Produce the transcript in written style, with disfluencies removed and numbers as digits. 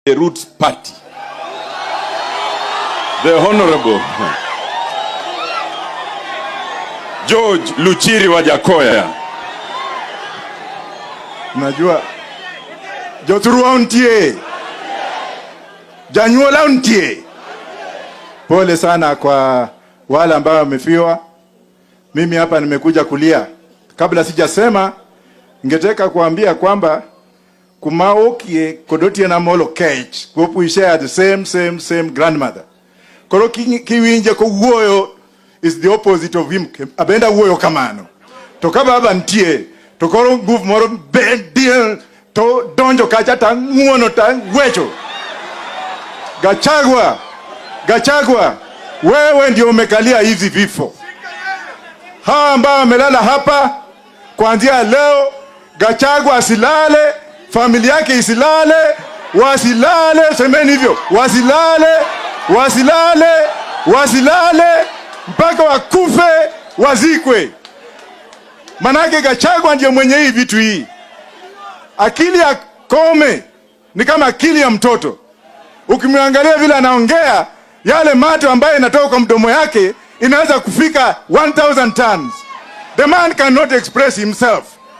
the Roots Party, the Honorable George Luchiri Wajackoyah. Najua jothurwa untie, janyuola untie. Pole sana kwa wale ambao wamefiwa. Mimi hapa nimekuja kulia. Kabla sijasema, ningetaka kuambia kwamba kumaokie kodotie na molo kech we share the same same same grandmother. Koro kiwinje kowuoyo is the opposite of him. Abenda wuoyo kamano. To ka baba nitie, to koro nguvu moro bedie to donjo kacha ta ng'uono ta gwecho. Gachagua, Gachagua, wewe ndio umekalia hizi vifo. Hawa ambao wamelala hapa kuanzia leo, Gachagua asilale, familia yake isilale, wasilale, semeni hivyo, wasilale, wasilale, wasilale mpaka wakufe, wazikwe. Manake Gachagua ndio mwenye hii vitu hii. Akili ya Koome ni kama akili ya mtoto. Ukimwangalia vile anaongea, yale mate ambayo inatoka kwa mdomo yake inaweza kufika 1000 tons. The man cannot express himself.